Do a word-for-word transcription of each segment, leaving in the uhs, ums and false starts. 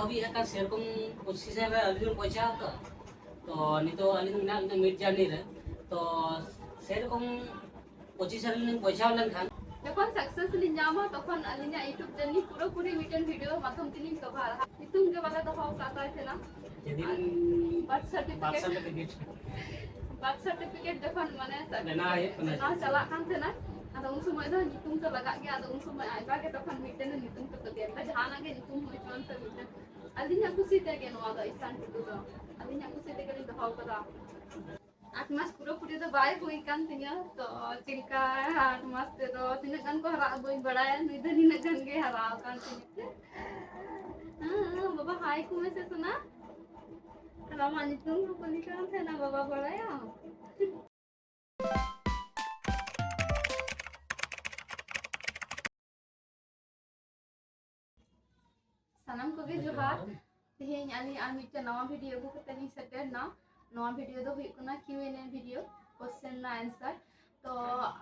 ᱦᱩᱭ ᱟᱠᱟᱱ ᱥᱮᱨᱚᱠᱚᱢ ᱯᱚᱸᱪᱤᱥ ᱦᱟᱡᱟᱨ ᱨᱮ ᱟᱹᱞᱤᱧ ᱞᱤᱧ ᱯᱚᱭᱥᱟ ᱟᱠᱟᱫᱟ᱾ ᱛᱚ ᱱᱤᱛᱚᱜ ᱟᱹᱞᱤᱧ ᱢᱮᱱᱟᱜ ᱞᱤᱧᱟ ᱢᱤᱰ ᱡᱟᱨᱱᱤ ᱨᱮ᱾ ᱛᱚ ᱥᱮᱨᱚᱠᱚᱢ ᱯᱚᱸᱪᱤᱥ ᱦᱟᱡᱟᱨ ᱞᱤᱧ ᱯᱚᱭᱥᱟ ᱞᱮᱱᱠᱷᱟᱱ ᱡᱚᱠᱷᱚᱱ ᱥᱟᱠᱥᱮᱥ ᱞᱤᱧ ᱧᱟᱢᱟ, ᱛᱚᱠᱷᱚᱱ ᱟᱹᱞᱤᱧᱟᱜ YouTube ᱡᱟᱨᱱᱤ ᱯᱩᱨᱟᱹᱯᱩᱨᱤ ᱢᱤᱫᱴᱮᱱ ᱵᱷᱤᱰᱤᱭᱳ ᱢᱟᱫᱽᱫᱷᱚᱢ ᱛᱮᱞᱤᱧ ᱠᱚᱵᱷᱟᱨᱟ᱾ ᱧᱩᱛᱩᱢ ᱜᱮ ᱵᱟᱞᱮ ᱫᱚᱦᱚ ᱟᱠᱟᱫ ᱛᱟᱭ ᱛᱟᱦᱮᱱᱟ᱾ ᱡᱮᱫᱤᱱ birth certificate, birth certificate. Birth certificate ᱡᱚᱠᱷᱚᱱ ᱢᱟᱱᱮ ᱵᱮᱱᱟᱣ ᱦᱩᱭᱩᱜ ᱠᱟᱱᱟ᱾ ᱵᱮᱱᱟᱣ ᱪᱟᱞᱟᱜ ᱠᱟᱱ ᱛᱟᱦᱮᱱᱟ, ᱟᱫᱚ ᱩᱱ ᱥᱚᱢᱚᱭ ᱫᱚ ᱧᱩᱛᱩᱢ ᱫᱚ ᱞᱟᱜᱟᱜ ᱜᱮᱭᱟ᱾ ᱟᱫᱚ ᱩᱱ ᱥᱚᱢᱚᱭ ᱟᱡ ᱵᱟ ᱜᱮ ᱛᱚᱠᱷᱚᱱ ᱢᱤᱫᱴᱮᱱ ᱧᱩᱛᱩᱢ ᱠᱚ ᱠᱟᱫᱮᱭᱟ, ᱡᱟᱦᱟᱱᱟᱜ ᱜᱮ ᱧᱩᱛᱩᱢ ᱦᱩᱭ ᱦᱚᱪᱚᱣᱟᱱ ᱥᱮ ᱢᱤᱫᱴᱮᱱ᱾ ᱟᱹᱞᱤᱧᱟᱜ ᱠᱩᱥᱤ ᱛᱮᱜᱮ ᱱᱚᱣᱟ ᱫᱚ ᱤᱥᱟᱱ ᱴᱩᱰᱩ ᱫᱚ ᱟᱹᱞᱤᱧᱟᱜ ᱠᱩᱥᱤ ᱛᱮᱜᱮ ᱞᱤᱧ ᱫᱚᱦᱚ ᱠᱟᱫᱟ᱾ ᱟᱴ ᱢᱟᱥ ᱯᱩᱨᱟᱹᱯᱩᱨᱤ ᱫᱚ ᱵᱟᱭ ᱦᱩᱭ ᱠᱟᱱ ᱛᱤᱧᱟᱹ, ᱛᱚ ᱪᱮᱫ ᱞᱮᱠᱟ ᱟᱴ ᱢᱟᱥ ᱛᱮᱫᱚ ᱛᱤᱱᱟᱹᱜ ᱜᱟᱱ ᱠᱚ ᱦᱟᱨᱟᱜᱼᱟ ᱵᱟᱹᱧ ᱵᱟᱲᱟᱭᱟ, ᱱᱩᱭ ᱫᱚ ᱱᱤᱱᱟᱹᱜ ᱜᱟᱱ ᱜᱮ ᱦᱟᱨᱟ ᱟᱠᱟᱱ ᱛᱤᱧᱟᱹ᱾ ᱦᱮᱸ, ᱵᱟᱵᱟ ᱦᱟᱭ ᱠᱚ ᱢᱮᱥᱮ ᱥᱳᱱᱟ᱾ ᱟᱨ ᱟᱢᱟᱜ ᱧᱩᱛᱩᱢ ᱦᱚᱸ ᱠᱩᱞᱤ ᱠᱟᱱ ᱛᱟᱦᱮᱱᱟ, ᱵᱟᱵᱟ ᱵᱟᱲᱟᱭᱟᱢ? ᱥᱟᱱᱟᱢ ᱠᱚᱜᱮ ᱡᱚᱦᱟᱨ᱾ ᱛᱮᱦᱮᱧ ᱟᱹᱞᱤᱧ ᱟᱨ ᱢᱤᱫᱴᱮᱱ ᱱᱟᱣᱟ ᱵᱷᱤᱰᱤᱭᱳ ᱟᱹᱜᱩ ᱠᱟᱛᱮ ᱞᱤᱧ ᱥᱮᱴᱮᱨ ᱮᱱᱟ᱾ ᱱᱚᱣᱟ ᱵᱷᱤᱰᱤᱭᱳ ᱫᱚ ᱦᱩᱭᱩᱜ ᱠᱟᱱᱟ Q and A video, question ᱨᱮᱱᱟᱜ ᱮᱱᱥᱟᱨ᱾ ᱛᱚ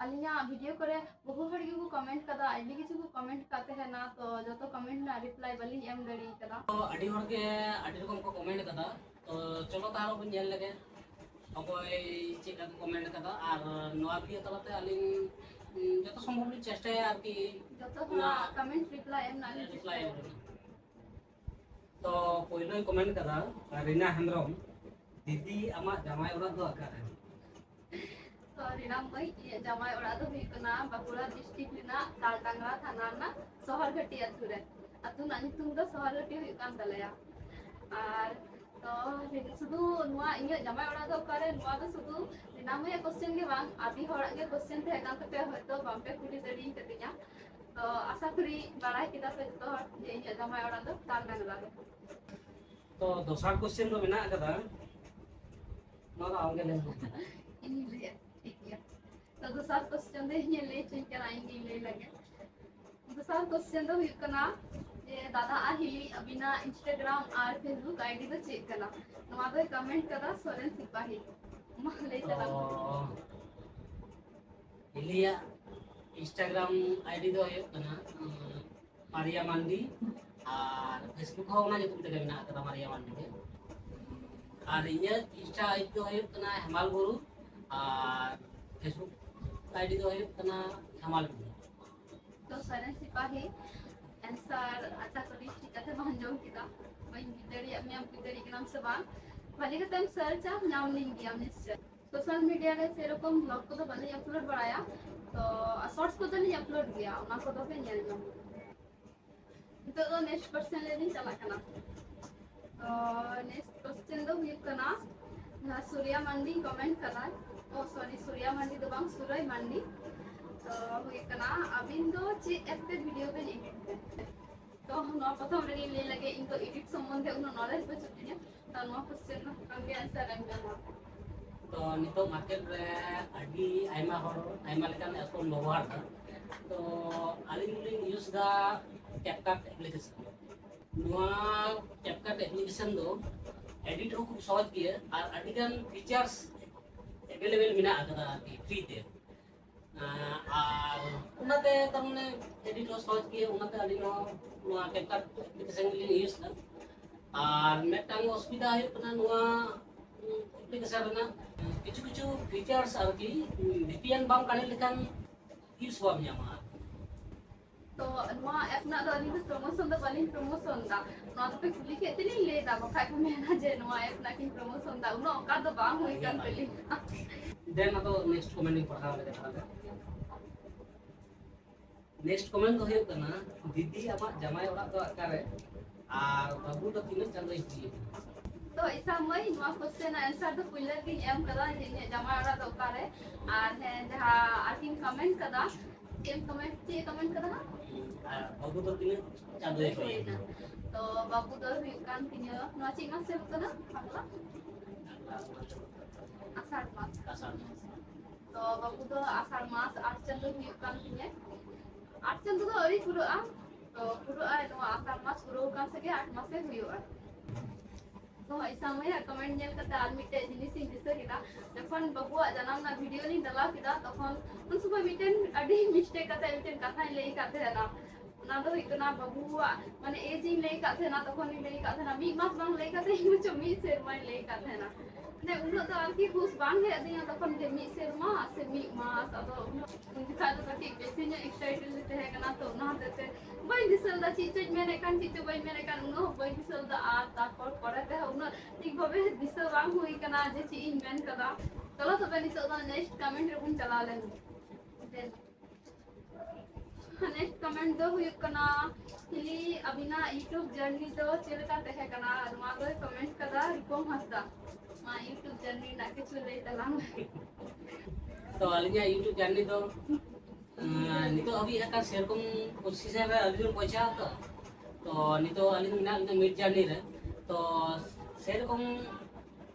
ᱟᱹᱞᱤᱧᱟᱜ ᱵᱷᱤᱰᱤᱭᱳ ᱠᱚᱨᱮ ᱵᱚᱦᱩ ᱦᱚᱲ ᱜᱮᱠᱚ ᱠᱚᱢᱮᱱᱴ ᱠᱟᱫᱟ, ᱟᱹᱰᱤ ᱠᱤᱪᱷᱩ ᱠᱚ ᱠᱚᱢᱮᱱᱴ ᱠᱟᱫ ᱛᱟᱦᱮᱱᱟ, ᱛᱚ ᱡᱚᱛᱚ ᱠᱚᱢᱮᱱᱴ ᱨᱮᱱᱟᱜ ᱨᱤᱯᱞᱟᱭ ᱵᱟᱹᱞᱤᱧ ᱮᱢ ᱫᱟᱲᱮ ᱠᱟᱫᱟ᱾ ᱛᱚ ᱟᱹᱰᱤ ᱦᱚᱲ ᱜᱮ ᱟᱹᱰᱤ ᱨᱚᱠᱚᱢ ᱠᱚ ᱠᱚᱢᱮᱱᱴ ᱠᱟᱫᱟ, ᱛᱚ ᱪᱚᱞᱚ ᱛᱟᱦᱚᱞᱮ ᱵᱚᱱ ᱧᱮᱞ ᱞᱮᱜᱮ ᱚᱠᱚᱭ ᱪᱮᱫ ᱞᱮᱠᱟ ᱠᱚ ᱠᱚᱢᱮᱱᱴ ᱠᱟᱫᱟ, ᱟᱨ ᱱᱚᱣᱟ ᱵᱷᱤᱰᱤᱭᱳ ᱛᱟᱞᱟᱛᱮ ᱟᱹᱞᱤᱧ, ᱩᱸ, ᱡᱚᱛᱚ ᱥᱚᱢᱵᱷᱚᱵ ᱞᱤᱧ ᱪᱮᱥᱴᱟᱭᱟ ᱟᱨᱠᱤ ᱡᱚᱛᱚ ᱚᱱᱟ ᱦᱚᱲᱟᱜ ᱠᱚᱢᱮᱱᱴ ᱨᱤᱯᱞᱟᱭ ᱮᱢ ᱨᱮᱱᱟᱜ ᱞᱤᱧ ᱨᱤᱯᱞᱟᱭ ᱪᱮᱥᱴᱟᱭᱟ᱾ ᱮᱢ ᱨᱮᱱᱟᱜ᱾ ᱛᱚ ᱯᱳᱭᱞᱳᱭ ᱠᱚᱢᱮᱱᱴ ᱠᱟᱫᱟ ᱨᱤᱱᱟ ᱦᱮᱢᱵᱨᱚᱢ, "ᱫᱤᱫᱤ ᱟᱢᱟᱜ ᱡᱟᱶᱟᱭ ᱚᱲᱟᱜ ᱫᱚ ᱚᱠᱟᱨᱮ?" ᱛᱚ ᱨᱤᱱᱟ ᱢᱟᱹᱭ, ᱤᱧᱟᱹᱜ ᱡᱟᱶᱟᱭ ᱚᱲᱟᱜ ᱫᱚ ᱦᱩᱭᱩᱜ ᱠᱟᱱᱟ ᱵᱟᱸᱠᱩᱲᱟ ᱰᱤᱥᱴᱨᱤᱠᱴ ᱨᱮᱱᱟᱜ ᱛᱟᱞᱰᱟᱝᱨᱟ ᱛᱷᱟᱱᱟ ᱨᱮᱱᱟᱜ ᱥᱚᱦᱚᱨᱜᱷᱟᱴᱤ ᱟᱹᱛᱩ ᱨᱮ᱾ ᱟᱹᱛᱩ ᱨᱮᱱᱟᱜ ᱧᱩᱛᱩᱢ ᱫᱚ ᱥᱚᱦᱚᱨᱜᱷᱟᱴᱤ ᱦᱩᱭᱩᱜ ᱠᱟᱱ ᱛᱟᱞᱮᱭᱟ᱾ ᱟᱨ ᱛᱚ ᱥᱩᱫᱷᱩ ᱱᱚᱣᱟ ᱤᱧᱟᱹᱜ ᱡᱟᱶᱟᱭ ᱚᱲᱟᱜ ᱫᱚ ᱚᱠᱟᱨᱮ, ᱱᱚᱣᱟ ᱫᱚ ᱥᱩᱫᱷᱩ ᱨᱤᱱᱟ ᱢᱟᱹᱭᱟᱜ ᱠᱚᱥᱪᱮᱱ ᱜᱮ ᱵᱟᱝ, ᱟᱹᱰᱤ ᱦᱚᱲᱟᱜ ᱜᱮ ᱠᱚᱥᱪᱮᱱ ᱛᱟᱦᱮᱸ ᱠᱟᱱ ᱛᱟᱯᱮᱭᱟ, ᱦᱚᱭᱛᱳ ᱵᱟᱝᱯᱮ ᱠᱩᱞᱤ ᱫᱟᱲᱮ ᱠᱟᱫᱤᱧᱟ᱾ ᱛᱚ ᱟᱥᱟ ᱠᱚᱨᱤ ᱵᱟᱲᱟᱭ ᱠᱮᱫᱟ ᱯᱮ ᱡᱚᱛᱚ ᱦᱚᱲ ᱡᱮ ᱤᱧᱟᱹᱜ ᱡᱟᱶᱟᱭ ᱚᱲᱟᱜ ᱫᱚ ᱛᱟᱞᱰᱟᱝᱨᱟ ᱨᱮ᱾ ᱛᱚ ᱫᱚᱥᱟᱨ ᱠᱚᱥᱪᱮᱱ ᱫᱚ ᱢᱮᱱᱟᱜ ᱟᱠᱟᱫᱟ, ᱱᱚᱣᱟ ᱫᱚ ᱟᱢᱜᱮ ᱞᱟᱹᱭ ᱢᱮ᱾ ᱤᱧᱤᱧ ᱞᱟᱹᱭᱟ, ᱴᱷᱤᱠ ᱜᱮᱭᱟ᱾ ᱛᱚ ᱫᱚᱥᱟᱨ ᱠᱚᱥᱪᱮᱱ ᱫᱚ ᱤᱧᱮ ᱞᱟᱹᱭ ᱦᱚᱪᱚᱧ ᱠᱟᱱᱟ, ᱤᱧᱜᱤᱧ ᱞᱟᱹᱭ ᱞᱮᱜᱮ᱾ ᱫᱚᱥᱟᱨ ᱠᱚᱥᱪᱮᱱ ᱫᱚ ᱦᱩᱭᱩᱜ ᱠᱟᱱᱟ ᱡᱮ, "ᱫᱟᱫᱟ ᱟᱨ ᱦᱤᱞᱤ, ᱟᱹᱵᱤᱱᱟᱜ Instagram ᱟᱨ Facebook ID ᱫᱚ ᱪᱮᱫ ᱠᱟᱱᱟ?" ᱱᱚᱣᱟ ᱫᱚᱭ ᱠᱚᱢᱮᱱᱴ ᱠᱟᱫᱟ ᱥᱚᱨᱮᱱ ᱥᱤᱯᱟᱦᱤ᱾ ᱢᱟ ᱞᱟᱹᱭ ᱛᱟᱞᱟᱝ ᱢᱮ᱾ ᱛᱚ, ᱦᱤᱞᱤᱭᱟᱜ Instagram ID ᱫᱚ ᱦᱩᱭᱩᱜ ᱠᱟᱱᱟ, ᱩᱸ, ᱯᱟᱨᱤᱭᱟ ᱢᱟᱱᱰᱤ᱾ ᱟᱨ Facebook ᱦᱚᱸ ᱚᱱᱟ ᱧᱩᱛᱩᱢ ᱛᱮᱜᱮ ᱢᱮᱱᱟᱜ ᱟᱠᱟᱫᱟ, ᱢᱟᱨᱤᱭᱟ ᱢᱟᱱᱰᱤ ᱜᱮ᱾ ᱟᱨ ᱤᱧᱟᱹᱜ Insta ID ᱫᱚ ᱦᱩᱭᱩᱜ ᱠᱟᱱᱟ ᱦᱮᱢᱟᱞ ᱵᱩᱨᱩ, ᱟᱨ Facebook ID ᱫᱚ ᱦᱩᱭᱩᱜ ᱠᱟᱱᱟ ᱦᱮᱢᱟᱞ ᱵᱩᱨᱩ᱾ ᱛᱚ ᱥᱚᱨᱮᱱ ᱥᱤᱯᱟᱦᱤ, answer ᱟᱪᱪᱷᱟ ᱠᱚ ᱴᱷᱤᱠ ᱠᱟᱛᱮ ᱵᱟᱝ ᱟᱸᱡᱚᱢ ᱠᱮᱫᱟ, ᱵᱟᱹᱧ ᱵᱩᱡᱽ ᱫᱟᱲᱮᱭᱟᱜ ᱢᱮᱭᱟ, ᱵᱩᱡᱽ ᱫᱟᱲᱮᱭᱟᱜ ᱠᱟᱱᱟᱢ ᱥᱮ ᱵᱟᱝ? ᱵᱷᱟᱞᱮ ᱠᱟᱛᱮᱢ search ᱟ, ᱧᱟᱢ ᱞᱤᱧ ᱜᱮᱭᱟᱢ ᱱᱤᱥᱪᱚᱭ᱾ Social media ᱨᱮ ᱥᱮᱨᱚᱠᱚᱢ vlog ᱠᱚᱫᱚ ᱵᱟᱹᱞᱤᱧ upload ᱵᱟᱲᱟᱭᱟ, ᱛᱚ shorts ᱠᱚᱫᱚ ᱞᱤᱧ upload ᱜᱮᱭᱟ, ᱚᱱᱟ ᱠᱚᱫᱚ ᱯᱮ ᱧᱮᱞ ᱧᱟᱢᱟ᱾ ᱱᱤᱛᱚᱜ ᱫᱚ next question ᱞᱟᱹᱭ ᱞᱤᱧ ᱪᱟᱞᱟᱜ ᱠᱟᱱᱟ᱾ ᱛᱚ next question ᱫᱚ ᱦᱩᱭᱩᱜ ᱠᱟᱱᱟ, ᱡᱟᱦᱟᱸ ᱥᱩᱨᱭᱟ ᱢᱟᱱᱰᱤ comment ᱠᱟᱫᱟᱭ, ᱚ sorry, ᱥᱩᱨᱭᱟ ᱢᱟᱱᱰᱤ ᱫᱚ ᱵᱟᱝ, ᱥᱩᱨᱚᱭ ᱢᱟᱱᱰᱤ᱾ ᱛᱚ ᱦᱩᱭᱩᱜ ᱠᱟᱱᱟ, ᱟᱹᱵᱤᱱ ᱫᱚ ᱪᱮᱫ app ᱛᱮ video ᱵᱤᱱ edit ᱛᱮ? ᱛᱚ ᱱᱚᱣᱟ ᱯᱨᱚᱛᱷᱚᱢ ᱨᱮᱜᱮᱧ ᱞᱟᱹᱭ ᱞᱮᱜᱮ, ᱤᱧ ᱫᱚ edit ᱥᱚᱢᱵᱚᱱᱫᱷᱮ ᱩᱱᱟᱹᱜ knowledge ᱵᱟᱹᱪᱩᱜ ᱛᱤᱧᱟ᱾ ᱛᱚ ᱱᱚᱣᱟ question ᱨᱮᱱᱟᱜ ᱟᱢ ᱜᱮ answer ᱮᱢ ᱧᱟᱢᱟ᱾ ᱛᱚ ᱱᱤᱛᱚᱜ market ᱨᱮ ᱟᱹᱰᱤ ᱟᱭᱢᱟ ᱦᱚᱲ ᱟᱭᱢᱟ ᱞᱮᱠᱟᱱ app ᱠᱚ ᱵᱮᱵᱚᱦᱟᱨ ᱮᱫᱟ᱾ ᱛᱚ ᱟᱹᱞᱤᱧ ᱫᱚᱞᱤᱧ use ᱮᱫᱟ CapCut application᱾ ᱱᱚᱣᱟ CapCut application ᱫᱚ edit ᱦᱚᱸ ᱠᱷᱩᱵ ᱥᱚᱦᱚᱡ ᱜᱮᱭᱟ ᱟᱨ ᱟᱹᱰᱤᱜᱟᱱ features available ᱢᱮᱱᱟᱜ ᱟᱠᱟᱫᱟ ᱟᱨᱠᱤ free ᱛᱮ᱾ ᱟᱨ ᱚᱱᱟᱛᱮ ᱛᱟᱨ ᱢᱟᱱᱮ edit ᱦᱚᱸ ᱥᱚᱦᱚᱡ ᱜᱮᱭᱟ, ᱚᱱᱟᱛᱮ ᱟᱹᱞᱤᱧ ᱦᱚᱸ ᱱᱚᱣᱟ CapCut application ᱜᱮᱞᱤᱧ use ᱮᱫᱟ᱾ ᱟᱨ ᱢᱤᱫᱴᱟᱝ ᱚᱥᱩᱵᱤᱫᱷᱟ ᱦᱩᱭᱩᱜ ᱠᱟᱱᱟ, ᱱᱚᱣᱟ application ᱨᱮᱱᱟᱜ ᱠᱤᱪᱷᱩ ᱠᱤᱪᱷᱩ features ᱟᱨᱠᱤ VPN ᱵᱟᱢ connect ᱞᱮᱠᱷᱟᱱ use ᱵᱟᱢ ᱧᱟᱢᱟ ᱟᱨᱠᱤ᱾ ᱛᱚ ᱱᱚᱣᱟ app ᱨᱮᱱᱟᱜ ᱫᱚ ᱟᱹᱞᱤᱧ ᱫᱚ promotion ᱫᱚ ᱵᱟᱹᱞᱤᱧ promotion ᱫᱟ, ᱱᱚᱣᱟ ᱫᱚᱯᱮ ᱠᱩᱞᱤ ᱠᱮᱫ ᱛᱮᱞᱤᱧ ᱞᱟᱹᱭ ᱫᱟ, ᱵᱟᱠᱷᱟᱡ ᱠᱚ ᱢᱮᱱᱟ ᱡᱮ ᱱᱚᱣᱟ app ᱨᱮᱱᱟᱜ ᱠᱤᱱ promotion ᱫᱟ, ᱩᱱᱟᱹᱜ ᱚᱱᱠᱟ ᱫᱚ ᱵᱟᱝ ᱦᱩᱭ ᱠᱟᱱ ᱛᱟᱹᱞᱤᱧᱟ᱾ Then ᱟᱫᱚ next comment ᱤᱧ ᱯᱟᱲᱦᱟᱣ ᱞᱮᱜᱮ ᱛᱟᱦᱚᱞᱮ᱾ Next comment ᱫᱚ ᱦᱩᱭᱩᱜ ᱠᱟᱱᱟ, ᱫᱤᱫᱤ ᱟᱢᱟᱜ ᱡᱟᱢᱟᱭ ᱚᱲᱟᱜ ᱫᱚ ᱚᱠᱟᱨᱮ? ᱟᱨ ᱵᱟᱹᱵᱩ ᱫᱚ ᱛᱤᱱᱟᱹᱜ ᱪᱟᱸᱫᱳᱭ ᱦᱩᱭᱮᱱᱟ? ᱛᱚ ᱤᱥᱟ ᱢᱟᱹᱭ, ᱱᱚᱣᱟ question ᱨᱮᱱᱟᱜ answer ᱫᱚ ᱯᱩᱭᱞᱟᱹ ᱨᱮᱜᱤᱧ ᱮᱢ ᱠᱟᱫᱟ ᱡᱮ ᱤᱧᱟᱹᱜ ᱡᱟᱢᱟᱭ ᱚᱲᱟᱜ ᱫᱚ ᱚᱠᱟᱨᱮ, ᱟᱨ ᱦᱮᱸ ᱡᱟᱦᱟᱸ ᱟᱨᱠᱤᱱ comment ᱠᱟᱫᱟ, ᱪᱮᱫ ᱮᱢ comment, ᱪᱮᱫ ᱮ comment ᱠᱟᱫᱟ ᱦᱟᱸᱜ? ᱟᱨ ᱵᱟᱹᱵᱩ ᱫᱚ ᱛᱤᱱᱟᱹᱜ ᱪᱟᱸᱫᱳᱭ ᱦᱩᱭᱮᱱᱟ? ᱛᱚ ᱵᱟᱹᱵᱩ ᱫᱚ ᱦᱩᱭᱩᱜ ᱠᱟᱱ ᱛᱤᱧᱟᱹ, ᱱᱚᱣᱟ ᱪᱮᱫ ᱢᱟᱥ ᱪᱟᱹᱞᱩᱜ ᱠᱟᱱᱟ ᱵᱟᱯᱞᱟ? ᱟᱥᱟᱲ ᱢᱟᱥ᱾ ᱟᱥᱟᱲ ᱢᱟᱥ᱾ ᱛᱚ ᱵᱟᱹᱵᱩ ᱫᱚ ᱟᱥᱟᱲ ᱢᱟᱥ ᱟᱴ ᱪᱟᱸᱫᱳ ᱦᱩᱭᱩᱜ ᱠᱟᱱ ᱛᱤᱧᱟᱹ᱾ ᱟᱴ ᱪᱟᱸᱫᱳ ᱫᱚ ᱟᱹᱣᱨᱤ ᱯᱩᱨᱟᱹᱜᱼᱟ, ᱛᱚ ᱯᱩᱨᱟᱹᱜᱼᱟ ᱱᱚᱣᱟ ᱟᱥᱟᱲ ᱢᱟᱥ ᱯᱩᱨᱟᱹᱣ ᱠᱟᱱ ᱥᱮᱜᱮ ᱟᱴ ᱢᱟᱥᱮ ᱦᱩᱭᱩᱜᱼᱟ᱾ ᱛᱚ ᱤᱥᱟ ᱢᱟᱹᱭᱟᱜ comment ᱧᱮᱞ ᱠᱟᱛᱮ ᱟᱨ ᱢᱤᱫᱴᱮᱡ ᱡᱤᱱᱤᱥ ᱤᱧ ᱫᱤᱥᱟᱹ ᱠᱮᱫᱟ, ᱡᱚᱠᱷᱚᱱ ᱵᱟᱹᱵᱩᱣᱟᱜ ᱡᱟᱱᱟᱢ ᱨᱮᱱᱟᱜ video ᱞᱤᱧ ᱰᱟᱞᱟᱣ ᱠᱮᱫᱟ, ᱛᱚᱠᱷᱚᱱ ᱩᱱ ᱥᱚᱢᱚᱭ ᱢᱤᱫᱴᱮᱱ ᱟᱹᱰᱤ mistake ᱠᱟᱛᱮ ᱢᱤᱫᱴᱮᱱ ᱠᱟᱛᱷᱟᱧ ᱞᱟᱹᱭ ᱟᱠᱟᱫ ᱛᱟᱦᱮᱱᱟ᱾ ᱚᱱᱟ ᱫᱚ ᱦᱩᱭᱩᱜ ᱠᱟᱱᱟ ᱵᱟᱹᱵᱩᱣᱟᱜ, ᱢᱟᱱᱮ, ᱮᱡᱽ ᱤᱧ ᱞᱟᱹᱭ ᱠᱟᱫ ᱛᱟᱦᱮᱱᱟ, ᱛᱚᱠᱷᱚᱱᱤᱧ ᱞᱟᱹᱭ ᱠᱟᱫ ᱛᱟᱦᱮᱱᱟ, ᱢᱤᱫ ᱢᱟᱥ ᱵᱟᱝ ᱞᱟᱹᱭ ᱠᱟᱛᱮ ᱤᱧ ᱵᱚᱨᱪᱚᱝ ᱢᱤᱫ ᱥᱮᱨᱢᱟᱧ ᱞᱟᱹᱭ ᱠᱟᱫ ᱛᱟᱦᱮᱱᱟ᱾ ᱢᱟᱱᱮ, ᱩᱱᱟᱹᱜ ᱫᱚ ᱟᱨᱠᱤ ᱦᱩᱥ ᱵᱟᱝ ᱦᱮᱡ ᱟᱹᱫᱤᱧᱟ ᱛᱚᱠᱷᱚᱱ ᱡᱮ ᱢᱤᱫ ᱥᱮᱨᱢᱟ ᱥᱮ ᱢᱤᱫ ᱢᱟᱥ, ᱟᱫᱚ ᱩᱱᱟᱹᱜ, ᱩᱱ ᱡᱚᱠᱷᱟᱡ ᱫᱚ ᱠᱟᱹᱴᱤᱡ ᱵᱮᱥᱤ ᱧᱚᱜ excited ᱞᱮ ᱛᱟᱦᱮᱸ ᱠᱟᱱᱟ, ᱛᱚ ᱚᱱᱟ ᱦᱚᱛᱮᱡ ᱛᱮ ᱵᱟᱹᱧ ᱫᱤᱥᱟᱹ ᱞᱮᱫᱟ ᱪᱮᱫ ᱪᱚᱧ ᱢᱮᱱᱮᱫ ᱠᱟᱱ, ᱪᱮᱫ ᱪᱚ ᱵᱟᱹᱧ ᱢᱮᱱᱮᱫ ᱠᱟᱱ, ᱩᱱᱟᱹᱜ ᱦᱚᱸ ᱵᱟᱹᱧ ᱫᱤᱥᱟᱹ ᱞᱮᱫᱟ᱾ ᱟᱨ ᱛᱟᱨᱯᱚᱨ ᱯᱚᱨᱮ ᱛᱮᱦᱚᱸ ᱩᱱᱟᱹᱜ ᱴᱷᱤᱠ ᱵᱷᱟᱵᱮ ᱫᱤᱥᱟᱹ ᱵᱟᱝ ᱦᱩᱭ ᱠᱟᱱᱟ ᱡᱮ ᱪᱮᱫ ᱤᱧ ᱢᱮᱱ ᱠᱟᱫᱟ᱾ ᱪᱚᱞᱚ ᱛᱚᱵᱮ ᱱᱤᱛᱚᱜ ᱫᱚ next comment ᱨᱮᱵᱚᱱ ᱪᱟᱞᱟᱣ ᱞᱮᱱ ᱜᱮ᱾ Next comment ᱫᱚ ᱦᱩᱭᱩᱜ ᱠᱟᱱᱟ, ᱦᱤᱞᱤ, ᱟᱹᱵᱤᱱᱟᱜ YouTube journey ᱫᱚ ᱪᱮᱫ ᱞᱮᱠᱟ ᱛᱟᱦᱮᱸ ᱠᱟᱱᱟ? ᱱᱚᱣᱟ ᱫᱚᱭ comment ᱠᱟᱫᱟ ᱨᱩᱯᱚᱢ ᱦᱟᱸᱥᱫᱟ᱾ ᱱᱚᱣᱟ YouTube journey ᱨᱮᱱᱟᱜ ᱠᱤᱪᱷᱩ ᱞᱟᱹᱭ ᱛᱟᱞᱟᱝ ᱢᱮ᱾ ᱛᱚ, ᱟᱹᱞᱤᱧᱟᱜ YouTube journey ᱫᱚ, ᱟᱸ, ᱱᱤᱛᱚᱜ ᱦᱟᱹᱵᱤᱡ ᱦᱟᱸᱜ ᱠᱷᱟᱱ ᱥᱮᱨᱚᱠᱚᱢ position ᱨᱮ ᱟᱹᱣᱨᱤ ᱞᱤᱧ ᱯᱳᱣᱪᱷᱟᱜᱼᱟ᱾ ᱛᱚ, ᱛᱚ ᱱᱤᱛᱚᱜ ᱟᱹᱞᱤᱧ ᱢᱮᱱᱟᱜ ᱞᱤᱧᱟ mid journey ᱨᱮ᱾ ᱛᱚ, ᱥᱮᱨᱚᱠᱚᱢ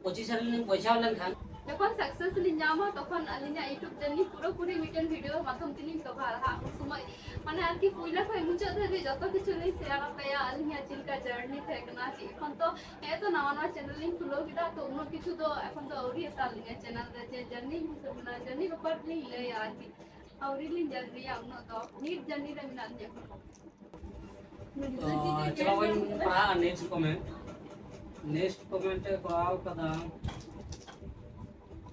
position ᱨᱮᱞᱤᱧ ᱯᱳᱣᱪᱷᱟᱣ ᱞᱮᱱᱠᱷᱟᱱ, ᱡᱚᱠᱷᱚᱱ success ᱞᱤᱧ ᱧᱟᱢᱟ, ᱛᱚᱠᱷᱚᱱ ᱟᱹᱞᱤᱧᱟᱜ YouTube journey ᱯᱩᱨᱟᱹᱯᱩᱨᱤ ᱢᱤᱫᱴᱮᱱ video ᱢᱟᱫᱽᱫᱷᱚᱢ ᱛᱮᱞᱤᱧ ᱠᱚᱵᱷᱟᱨᱟ ᱦᱟᱸᱜ᱾ ᱩᱱ ᱥᱚᱢᱚᱭ, ᱢᱟᱱᱮ, ᱟᱨᱠᱤ ᱯᱩᱭᱞᱟᱹ ᱠᱷᱚᱱ ᱢᱩᱪᱟᱹᱫ ᱫᱷᱟᱹᱵᱤᱡ ᱡᱚᱛᱚ ᱠᱤᱪᱷᱩ ᱞᱤᱧ share ᱟᱯᱮᱭᱟ, ᱟᱹᱞᱤᱧᱟᱜ ᱪᱮᱫ ᱞᱮᱠᱟ journey ᱛᱟᱦᱮᱸ ᱠᱟᱱᱟ, ᱪᱮᱫ ᱠᱷᱚᱱ ᱛᱚ ᱦᱮᱸ ᱛᱚ ᱱᱟᱣᱟ ᱱᱟᱣᱟ channel ᱞᱤᱧ ᱠᱷᱩᱞᱟᱹᱣ ᱠᱮᱫᱟ, ᱛᱚ ᱩᱱᱟᱹᱜ ᱠᱤᱪᱷᱩ ᱫᱚ ᱮᱠᱷᱚᱱ ᱫᱚ ᱟᱹᱣᱨᱤ ᱦᱟᱛᱟᱣ ᱞᱤᱧᱟ channel ᱨᱮ, ᱡᱮ journey ᱦᱤᱥᱟᱹᱵ ᱢᱮᱱᱟᱜᱼᱟ, journey ᱵᱮᱯᱟᱨ ᱞᱤᱧ ᱞᱟᱹᱭᱟ ᱟᱨᱠᱤ᱾ ᱟᱹᱣᱨᱤ ᱞᱤᱧ journeyᱟ ᱩᱱᱟᱹᱜ ᱫᱚ, mid journey ᱨᱮ ᱢᱮᱱᱟᱜ ᱞᱤᱧᱟ ᱮᱠᱷᱚᱱ ᱫᱚ᱾ ᱛᱚ ᱪᱚᱞᱚ ᱵᱚᱱ ᱯᱟᱲᱦᱟᱜᱼᱟ next comment᱾ Next comment ᱮ ᱠᱚᱨᱟᱣ ᱠᱟᱫᱟ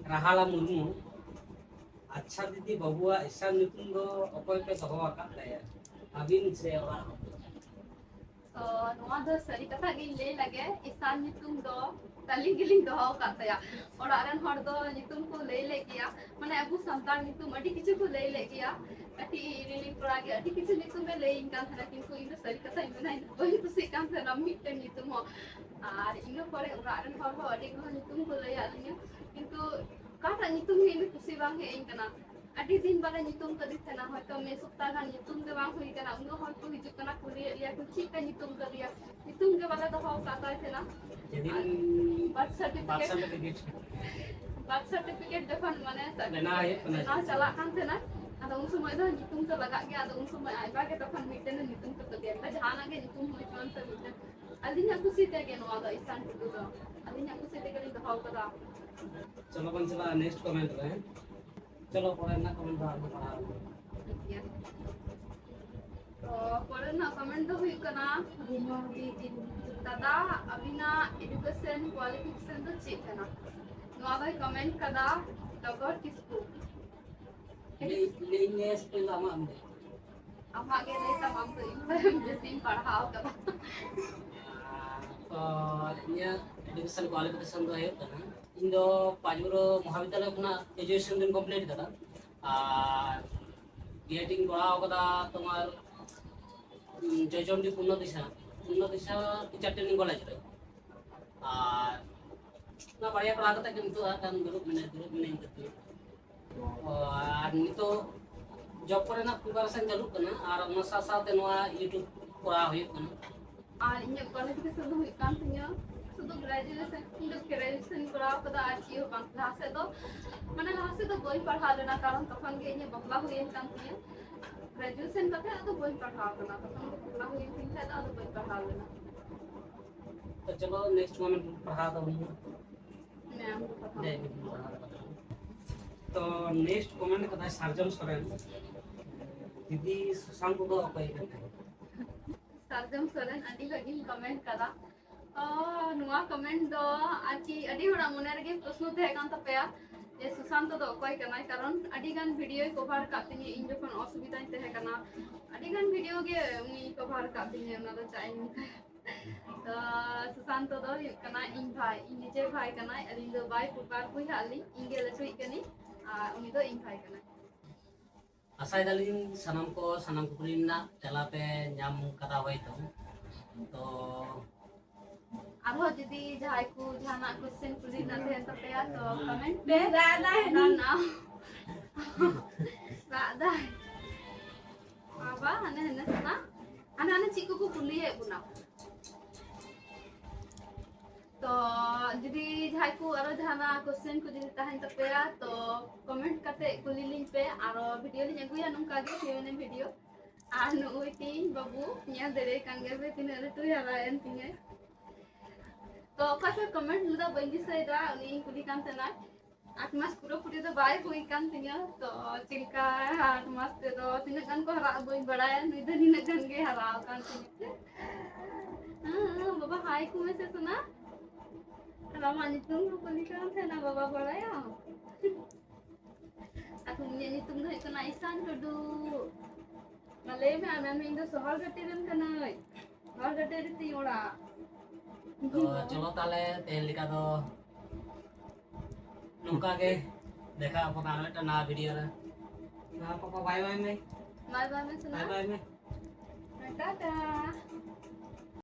ᱨᱟᱦᱟᱞᱟ ᱢᱩᱨᱢᱩ᱾ ᱟᱪᱪᱷᱟ ᱫᱤᱫᱤ, ᱵᱟᱹᱵᱩᱣᱟᱜ ᱤᱥᱟᱱ ᱧᱩᱛᱩᱢ ᱫᱚ ᱚᱠᱚᱭ ᱯᱮ ᱫᱚᱦᱚ ᱟᱠᱟᱫ ᱛᱟᱭᱟ, ᱟᱹᱵᱤᱱ ᱥᱮ ᱚᱲᱟᱜ ᱦᱚᱲ? ᱛᱚ, ᱱᱚᱣᱟ ᱫᱚ ᱥᱟᱹᱨᱤ ᱠᱟᱛᱷᱟ ᱜᱤᱧ ᱞᱟᱹᱭ ᱞᱮᱜᱮ, ᱤᱥᱟᱱ ᱧᱩᱛᱩᱢ ᱫᱚ ᱛᱟᱹᱞᱤᱧ ᱜᱮᱞᱤᱧ ᱫᱚᱦᱚ ᱟᱠᱟᱫ ᱛᱟᱭᱟ᱾ ᱚᱲᱟᱜ ᱨᱮᱱ ᱦᱚᱲ ᱫᱚ ᱧᱩᱛᱩᱢ ᱠᱚ ᱞᱟᱹᱭ ᱞᱮᱫ ᱜᱮᱭᱟ, ᱢᱟᱱᱮ, ᱟᱵᱚ ᱥᱟᱱᱛᱟᱲ ᱧᱩᱛᱩᱢ ᱟᱹᱰᱤ ᱠᱤᱪᱷᱩ ᱠᱚ ᱞᱟᱹᱭ ᱞᱮᱫ ᱜᱮᱭᱟ᱾ ᱠᱟᱹᱴᱤᱡ ᱨᱤᱞᱤᱧ ᱠᱚᱲᱟ ᱜᱮ ᱟᱹᱰᱤ ᱠᱤᱪᱷᱩ ᱧᱩᱛᱩᱢ ᱮ ᱞᱟᱹᱭᱟᱹᱧ ᱠᱟᱱ ᱛᱟᱦᱮᱱᱟ, ᱠᱤᱱᱛᱩ ᱤᱧ ᱫᱚ ᱥᱟᱹᱨᱤ ᱠᱟᱛᱷᱟᱧ ᱢᱮᱱᱟ, ᱤᱧ ᱫᱚ ᱵᱟᱹᱧ ᱠᱩᱥᱤᱜ ᱠᱟᱱ ᱛᱟᱦᱮᱱᱟ ᱢᱤᱫᱴᱮᱱ ᱧᱩᱛᱩᱢ ᱦᱚᱸ᱾ ᱟᱨ ᱤᱱᱟᱹ ᱯᱚᱨᱮ ᱚᱲᱟᱜ ᱨᱮᱱ ᱦᱚᱲ ᱦᱚᱸ ᱟᱹᱰᱤ ᱜᱟᱱ ᱧᱩᱛᱩᱢ ᱠᱚ ᱞᱟᱹᱭᱟᱫ ᱞᱤᱧᱟ, ᱠᱤᱱᱛᱩ ᱚᱠᱟᱴᱟᱜ ᱧᱩᱛᱩᱢ ᱜᱮ ᱤᱧ ᱫᱚ ᱠᱩᱥᱤ ᱵᱟᱝ ᱦᱮᱡ ᱟᱹᱧ ᱠᱟᱱᱟ᱾ ᱟᱹᱰᱤ ᱫᱤᱱ ᱵᱟᱞᱮ ᱧᱩᱛᱩᱢ ᱠᱟᱫᱮ ᱛᱟᱦᱮᱱᱟ, ᱦᱚᱭᱛᱚ ᱢᱤᱫ ᱥᱚᱯᱛᱟᱦ ᱜᱟᱱ ᱧᱩᱛᱩᱢ ᱜᱮ ᱵᱟᱝ ᱦᱩᱭ ᱠᱟᱱᱟ, ᱩᱱᱟᱹᱜ ᱦᱚᱲ ᱠᱚ ᱦᱤᱡᱩᱜ ᱠᱟᱱᱟ, ᱠᱩᱞᱤᱭᱮᱫ ᱞᱮᱭᱟ ᱠᱚ ᱪᱮᱫ ᱞᱮᱠᱟ ᱧᱩᱛᱩᱢ ᱠᱟᱫᱮᱭᱟ, ᱧᱩᱛᱩᱢ ᱜᱮ ᱵᱟᱞᱮ ᱫᱚᱦᱚ ᱟᱠᱟᱫ ᱛᱟᱭ ᱛᱟᱦᱮᱱᱟ᱾ ᱡᱮᱫᱤᱱ ᱟᱨ birth certificate, birth certificate᱾ Birth certificate ᱡᱚᱠᱷᱚᱱ, ᱢᱟᱱᱮ, ᱵᱮᱱᱟᱣ ᱦᱩᱭᱩᱜ ᱠᱟᱱᱟ᱾ ᱵᱮᱱᱟᱣ ᱪᱟᱞᱟᱜ ᱠᱟᱱ ᱛᱟᱦᱮᱱᱟ, ᱟᱫᱚ ᱩᱱ ᱥᱚᱢᱚᱭ ᱫᱚ ᱧᱩᱛᱩᱢ ᱫᱚ ᱞᱟᱜᱟᱜ ᱜᱮᱭᱟ, ᱟᱫᱚ ᱩᱱ ᱥᱚᱢᱚᱭ ᱟᱡ ᱵᱟ ᱜᱮ ᱛᱚᱠᱷᱚᱱ ᱢᱤᱫᱴᱮᱱ ᱧᱩᱛᱩᱢ ᱠᱚ ᱠᱟᱫᱮᱭᱟ, ᱡᱟᱦᱟᱱᱟᱜ ᱜᱮ ᱧᱩᱛᱩᱢ ᱦᱩᱭ ᱦᱚᱪᱚᱣᱟᱱ ᱥᱮ ᱢᱤᱫᱴᱮᱱ᱾ ᱟᱹᱞᱤᱧᱟᱜ ᱠᱩᱥᱤ ᱛᱮᱜᱮ ᱱᱚᱣᱟ ᱫᱚ ᱤᱥᱟᱱ ᱴᱩᱰᱩ ᱫᱚ, ᱟᱹᱞᱤᱧᱟᱜ ᱠᱩᱥᱤ ᱛᱮᱜᱮ ᱞᱤᱧ ᱫᱚᱦᱚ ᱠᱟᱫᱟ᱾ ᱪᱚᱞᱚ ᱵᱚᱱ ᱪᱟᱞᱟᱜᱼᱟ next comment ᱨᱮ᱾ ᱪᱚᱞᱚ, ᱯᱚᱨᱮ ᱨᱮᱱᱟᱜ comment ᱫᱚ ᱟᱨᱦᱚᱸ ᱯᱟᱲᱦᱟᱣ ᱟᱵᱚᱱ᱾ ᱴᱷᱤᱠ ᱜᱮᱭᱟ᱾ ᱛᱚ, ᱯᱚᱨᱮ ᱨᱮᱱᱟᱜ ᱠᱚᱢᱮᱱᱴ ᱫᱚ ᱦᱩᱭᱩᱜ ᱠᱟᱱᱟ, ᱫᱟᱫᱟ, ᱟᱹᱵᱤᱱᱟᱜ ᱮᱰᱩᱠᱮᱥᱚᱱ ᱠᱳᱣᱟᱞᱤᱯᱷᱤᱠᱮᱥᱚᱱ ᱫᱚ ᱪᱮᱫ ᱠᱟᱱᱟ? ᱱᱚᱣᱟ ᱫᱚᱭ ᱠᱚᱢᱮᱱᱴ ᱠᱟᱫᱟ ᱰᱚᱜᱚᱨ ᱠᱤᱥᱠᱩ᱾ ᱞᱟᱹᱭ, ᱞᱟᱹᱭ ᱢᱮ, ᱥᱮ ᱯᱳᱭᱞᱳ ᱟᱢᱟᱜ ᱮᱢ ᱞᱟᱹᱭᱟ? ᱟᱢᱟᱜ ᱜᱮ ᱞᱟᱹᱭ ᱛᱟᱢ, ᱟᱢ ᱫᱚ ᱤᱧ ᱠᱷᱚᱱ ᱵᱮᱥᱤᱢ ᱯᱟᱲᱦᱟᱣ ᱠᱟᱫᱟ᱾ ᱛᱚ, ᱤᱧᱟᱹᱜ ᱮᱰᱩᱠᱮᱥᱚᱱ ᱠᱳᱣᱟᱞᱤᱯᱷᱤᱠᱮᱥᱚᱱ ᱫᱚ ᱦᱩᱭᱩᱜ ᱠᱟᱱᱟ, ᱤᱧ ᱫᱚ ᱯᱟᱸᱪᱵᱩᱨᱩ ᱢᱚᱦᱟᱵᱤᱫᱽᱫᱟᱞᱚᱭ ᱠᱷᱚᱱᱟᱜ ᱜᱨᱮᱡᱩᱭᱮᱥᱚᱱ ᱫᱚᱧ ᱠᱚᱢᱯᱞᱤᱴ ᱠᱟᱫᱟ᱾ ᱟᱨ ᱵᱤᱮᱰ ᱤᱧ ᱠᱚᱨᱟᱣ ᱠᱟᱫᱟ ᱛᱳᱢᱟᱨ, ᱩᱸ, ᱡᱚᱭᱪᱚᱱᱰᱤ ᱯᱩᱨᱱᱚ ᱫᱤᱥᱟ, ᱯᱩᱨᱱᱚ ᱫᱤᱥᱟ ᱴᱤᱪᱟᱨ ᱴᱨᱮᱱᱤᱝ ᱠᱚᱞᱮᱡᱽ ᱨᱮ᱾ ᱟᱨ ᱚᱱᱟ ᱵᱟᱨᱭᱟ ᱯᱟᱲᱦᱟᱣ ᱠᱟᱛᱮ ᱜᱮ ᱱᱤᱛᱚᱜ ᱟᱨ ᱠᱷᱟᱱ ᱫᱩᱲᱩᱵ ᱢᱮᱱᱟᱹᱧ, ᱫᱩᱲᱩᱵ ᱢᱮᱱᱟᱹᱧ ᱠᱟᱹᱴᱤᱡ᱾ ᱚ, ᱟᱨ ᱱᱤᱛᱚᱜ ᱡᱚᱵ ᱠᱚᱨᱮᱱᱟᱜ ᱯᱨᱤᱯᱟᱨᱮᱥᱚᱱ ᱪᱟᱹᱞᱩᱜ ᱠᱟᱱᱟ ᱟᱨ ᱚᱱᱟ ᱥᱟᱶ ᱥᱟᱶᱛᱮ ᱱᱚᱣᱟ YouTube ᱠᱚᱨᱟᱣ ᱦᱩᱭᱩᱜ ᱠᱟᱱᱟ᱾ ᱟᱨ ᱤᱧᱟᱹᱜ ᱠᱳᱣᱟᱞᱤᱯᱷᱤᱠᱮᱥᱚᱱ ᱫᱚ ᱦᱩᱭᱩᱜ ᱠᱟᱱ ᱛᱤᱧᱟᱹ ᱥᱩᱫᱷᱩ ᱜᱨᱮᱡᱩᱭᱮᱥᱚᱱ᱾ ᱤᱧ ᱫᱚ ᱜᱨᱮᱡᱩᱭᱮᱥᱚᱱ ᱠᱚᱨᱟᱣ ᱠᱟᱫᱟ ᱟᱨ ᱪᱮᱫ ᱦᱚᱸ ᱵᱟᱝ᱾ ᱞᱟᱦᱟ ᱥᱮᱫ ᱫᱚ, ᱢᱟᱱᱮ, ᱞᱟᱦᱟ ᱥᱮᱫ ᱫᱚ ᱵᱟᱹᱧ ᱯᱟᱲᱦᱟᱣ ᱞᱮᱱᱟ, ᱠᱟᱨᱚᱱ ᱛᱚᱠᱷᱚᱱ ᱜᱮ ᱤᱧᱟᱹᱜ ᱵᱟᱯᱞᱟ ᱦᱩᱭᱮᱱ ᱠᱟᱱ ᱛᱤᱧᱟᱹ᱾ ᱜᱨᱮᱡᱩᱭᱮᱥᱚᱱ ᱠᱟᱛᱮ ᱟᱫᱚ ᱵᱟᱹᱧ ᱯᱟᱲᱦᱟᱣ ᱠᱟᱱᱟ, ᱛᱚᱠᱷᱚᱱ ᱜᱮ ᱵᱟᱯᱞᱟ ᱦᱩᱭᱮᱱ ᱛᱤᱧ ᱠᱷᱟᱡ ᱫᱚ ᱟᱫᱚ ᱵᱟᱹᱧ ᱯᱟᱲᱦᱟᱣ ᱞᱮᱱᱟ᱾ ᱛᱚ ᱪᱚᱞᱚ, ᱱᱮᱠᱥᱴ ᱢᱚᱢᱮᱱᱴ ᱯᱟᱲᱦᱟᱣ ᱛᱟᱵᱚᱱ ᱢᱮ᱾ ᱦᱮᱸ, ᱟᱢ ᱫᱚ ᱯᱟᱲᱦᱟᱣ᱾ ᱦᱮᱸ, ᱤᱧ ᱯᱟᱲᱦᱟᱣ ᱠᱟᱫᱟ᱾ ᱛᱚ ᱱᱮᱠᱥᱴ ᱠᱚᱢᱮᱱᱴ ᱠᱟᱫᱟᱭ ᱥᱟᱨᱡᱚᱢ ᱥᱚᱨᱮᱱ, ᱫᱤᱫᱤ ᱥᱩᱥᱟᱱᱛ ᱫᱚ ᱚᱠᱚᱭ ᱠᱟᱱᱟᱭ? ᱥᱟᱨᱡᱚᱢ ᱥᱚᱨᱮᱱ ᱟᱹᱰᱤ ᱵᱷᱟᱹᱜᱤᱢ ᱠᱚᱢᱮᱱᱴ ᱠᱟᱫᱟ᱾ ᱛᱚ ᱱᱚᱣᱟ ᱠᱚᱢᱮᱱᱴ ᱫᱚ ᱟᱨᱠᱤ ᱟᱹᱰᱤ ᱦᱚᱲᱟᱜ ᱢᱚᱱᱮ ᱨᱮᱜᱮ ᱯᱨᱚᱥᱱᱚ ᱛᱟᱦᱮᱸ ᱠᱟᱱ ᱛᱟᱯᱮᱭᱟ ᱡᱮ ᱥᱩᱥᱟᱱᱛ ᱫᱚ ᱚᱠᱚᱭ ᱠᱟᱱᱟᱭ, ᱠᱟᱨᱚᱱ ᱟᱹᱰᱤ ᱜᱟᱱ ᱵᱷᱤᱰᱤᱭᱳᱭ ᱠᱚᱵᱷᱟᱨ ᱠᱟᱜ ᱛᱤᱧᱟᱹ ᱤᱧ ᱡᱚᱠᱷᱚᱱ ᱚᱥᱩᱵᱤᱫᱷᱟᱧ ᱛᱟᱦᱮᱸ ᱠᱟᱱᱟ, ᱟᱹᱰᱤ ᱜᱟᱱ ᱵᱷᱤᱰᱤᱭᱳ ᱜᱮ ᱩᱱᱤ ᱠᱚᱵᱷᱟᱨ ᱠᱟᱜ ᱛᱤᱧᱟᱹ, ᱚᱱᱟ ᱫᱚ ᱪᱟᱜ ᱤᱧ ᱢᱮᱛᱟᱭᱟ᱾ ᱛᱚ ᱥᱩᱥᱟᱱᱛ ᱫᱚ ᱦᱩᱭᱩᱜ ᱠᱟᱱᱟ ᱤᱧ ᱵᱷᱟᱭ, ᱤᱧ ᱱᱤᱡᱮᱨ ᱵᱷᱟᱭ ᱠᱟᱱᱟᱭ, ᱟᱹᱞᱤᱧ ᱫᱚ ᱵᱟᱭ ᱵᱟᱨ ᱵᱚᱭᱦᱟᱜ ᱟᱹᱞᱤᱧ, ᱤᱧ ᱜᱮ ᱞᱟᱹᱴᱩᱭᱤᱡ ᱠᱟᱹᱱᱟᱹᱧ ᱟᱨ ᱩᱱᱤ ᱫᱚ ᱤᱧ ᱵᱷᱟᱭ ᱠᱟᱱᱟᱭ᱾ ᱟᱥᱟᱭ ᱫᱟᱞᱤᱧ ᱥᱟᱱᱟᱢ ᱠᱚ ᱥᱟᱱᱟᱢ ᱠᱩᱠᱞᱤ ᱨᱮᱱᱟᱜ ᱛᱮᱞᱟ ᱯᱮ ᱧᱟᱢ ᱠᱟᱫᱟ ᱦᱚᱭᱛᱚ᱾ ᱛᱚ ᱟᱨᱦᱚᱸ ᱡᱩᱫᱤ ᱡᱟᱦᱟᱸᱭ ᱠᱚ ᱡᱟᱦᱟᱱᱟᱜ ᱠᱩᱥᱪᱮᱱ ᱠᱩᱞᱤ ᱨᱮᱱᱟᱜ ᱛᱟᱦᱮᱱ ᱛᱟᱯᱮᱭᱟ ᱛᱚ ᱠᱚᱢᱮᱱᱴ ᱯᱮ᱾ ᱨᱟᱜ ᱫᱟᱭ ᱦᱟᱹᱱᱤ᱾ ᱨᱟᱜ ᱫᱟᱭ᱾ ᱵᱟᱵᱟ ᱦᱟᱱᱮ ᱦᱟᱱᱮ ᱥᱟᱱᱟ, ᱦᱟᱱᱮ ᱦᱟᱱᱮ ᱪᱮᱫ ᱠᱚᱠᱚ ᱠᱩᱞᱤᱭᱮᱫ ᱵᱚᱱᱟ᱾ ᱛᱚ ᱡᱩᱫᱤ ᱡᱟᱦᱟᱸᱭ ᱠᱚ ᱟᱨᱚ ᱡᱟᱦᱟᱱᱟᱜ ᱠᱩᱥᱪᱮᱱ ᱠᱚ ᱡᱩᱫᱤ ᱛᱟᱦᱮᱱ ᱛᱟᱯᱮᱭᱟ ᱛᱚ ᱠᱚᱢᱮᱱᱴ ᱠᱟᱛᱮ ᱠᱩᱞᱤ ᱞᱤᱧ ᱯᱮ, ᱟᱨᱚ ᱵᱷᱤᱰᱤᱭᱳ ᱞᱤᱧ ᱟᱹᱜᱩᱭᱟ ᱱᱚᱝᱠᱟ ᱜᱮ ᱠᱤᱭᱩ ᱮᱱ ᱮ ᱵᱷᱤᱰᱤᱭᱳ᱾ ᱟᱨ ᱱᱩᱜᱼᱩᱭ ᱛᱤᱧ ᱵᱟᱹᱵᱩ ᱧᱮᱞ ᱫᱟᱲᱮᱭᱟᱭ ᱠᱟᱱ ᱜᱮᱭᱟ ᱯᱮ ᱛᱤᱱᱟᱹᱜ ᱞᱟᱹᱴᱩᱭ ᱦᱟᱨᱟᱭᱮᱱ ᱛᱤᱧᱟᱹ᱾ ᱛᱚ ᱚᱠᱚᱭ ᱯᱮ ᱠᱚᱢᱮᱱᱴ ᱞᱮᱫᱟ ᱵᱟᱹᱧ ᱫᱤᱥᱟᱹᱭᱮᱫᱟ, ᱩᱱᱤᱧ ᱠᱩᱞᱤ ᱠᱟᱱ ᱛᱟᱦᱮᱱᱟ᱾ ᱟᱴ ᱢᱟᱥ ᱯᱩᱨᱟᱹ ᱯᱩᱨᱤ ᱫᱚ ᱵᱟᱭ ᱦᱩᱭ ᱠᱟᱱ ᱛᱤᱧᱟᱹ, ᱛᱚ ᱪᱮᱫ ᱞᱮᱠᱟ ᱟᱴ ᱢᱟᱥ ᱛᱮᱫᱚ ᱛᱤᱱᱟᱹᱜ ᱜᱟᱱ ᱠᱚ ᱦᱟᱨᱟᱜᱼᱟ ᱵᱟᱹᱧ ᱵᱟᱲᱟᱭᱟ, ᱱᱩᱭ ᱫᱚ ᱱᱤᱱᱟᱹᱜ ᱜᱟᱱ ᱜᱮ ᱦᱟᱨᱟ ᱟᱠᱟᱱ ᱛᱤᱧᱟᱹ᱾ ᱦᱮᱸ, ᱵᱟᱵᱟ ᱦᱟᱭ ᱠᱚ ᱢᱮᱥᱮ ᱥᱳᱱᱟ᱾ ᱟᱨ ᱟᱢᱟᱜ ᱧᱩᱛᱩᱢ ᱦᱚᱸ ᱠᱩᱞᱤ ᱠᱟᱱ ᱛᱟᱦᱮᱱᱟ, ᱵᱟᱵᱟ ᱵᱟᱲᱟᱭᱟ? ᱟᱨ ᱩᱱᱤᱭᱟᱜ ᱧᱩᱛᱩᱢ ᱫᱚ ᱦᱩᱭᱩᱜ ᱠᱟᱱᱟ ᱤᱥᱟᱱ ᱴᱩᱰᱩ᱾ ᱢᱟ ᱞᱟᱹᱭ ᱢᱮ, ᱟᱢ ᱤᱧ ᱫᱚ ᱥᱚᱦᱚᱨ ᱜᱷᱟᱴᱤ ᱨᱮᱱ ᱠᱟᱹᱱᱟᱹᱧ, ᱥᱚᱦᱚᱨ ᱜᱷᱟᱴᱤ ᱨᱮ ᱛᱤᱧ ᱚᱲᱟᱜ᱾ ᱛᱚ ᱪᱚᱞᱚ ᱛᱟᱦᱞᱮ ᱛᱮᱦᱮᱧ ᱞᱮᱠᱟ ᱫᱚ ᱱᱚᱝᱠᱟ ᱜᱮ, ᱫᱮᱠᱷᱟ ᱟᱵᱚᱱ ᱟᱨ ᱢᱤᱫᱴᱟᱝ ᱱᱟᱣᱟ ᱵᱷᱤᱰᱤᱭᱳ ᱨᱮ᱾ ᱢᱟ ᱯᱟᱯᱟ ᱵᱟᱭ ᱵᱟᱭ ᱢᱮ᱾ ᱵᱟᱭ ᱵᱟᱭ ᱢᱮ ᱥᱳᱱᱟ᱾ ᱵᱟᱭ ᱵᱟᱭ ᱢᱮ᱾ ᱴᱟᱴᱟ᱾